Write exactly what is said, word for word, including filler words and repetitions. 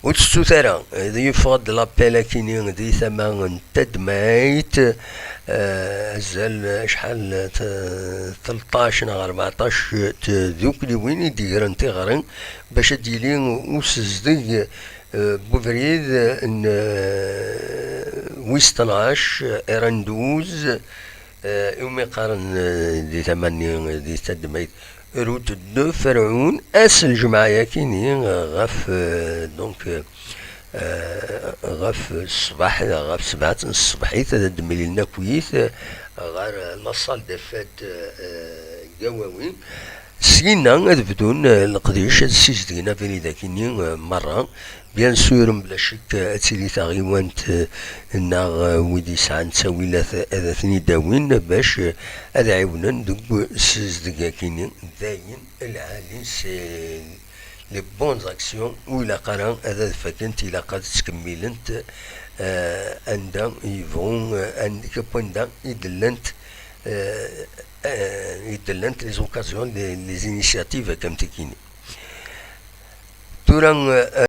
ur tettut ara. Yeffeɣ-d l'appel akini di tama n tadmayt, eh, azal acḥal, t-, tleṭṭac neɣ rbeɛṭac tdukliwin i d-igren tiɣri bac ad d-yili usezdeg, eh, n ubrid n, eh, wis tnac, R N douze, eh, iwumi qqaren, eh, di tama-nni, eh, di tadmayt, route de Ferɛun, ass n lǧemɛa-yakini, eh, ɣef, eh, donc, eh, ɣef ṣṣbeḥ, ɣef sebɛa n tṣebḥit, ad d-mlilen akkit, eh, ɣer, eh, la salle des fêtes, eh, Gawawi. Syenna ad bdun, eh, leqdic, ad ssizdgen abrid akini, eh, merra. Bien sûr, mebla ccek, eh, ad tili taɣiwant, eh, neɣ, eh, wid yesɛan ttawilat, eh, ad ten-id-awin bac, eh, ad ɛiwnen deg usezdeg akini. Dayen lɛali, c'est les bonnes actions ur ilaq ara ad ad-fakent, ilaq ad ttkemmilent, eh, anda yebɣu, eh, and-, akk anda i d-llant, eh, eh, i d-llant les occasions, les, les initiatives, akka am tikini. Tura, eh,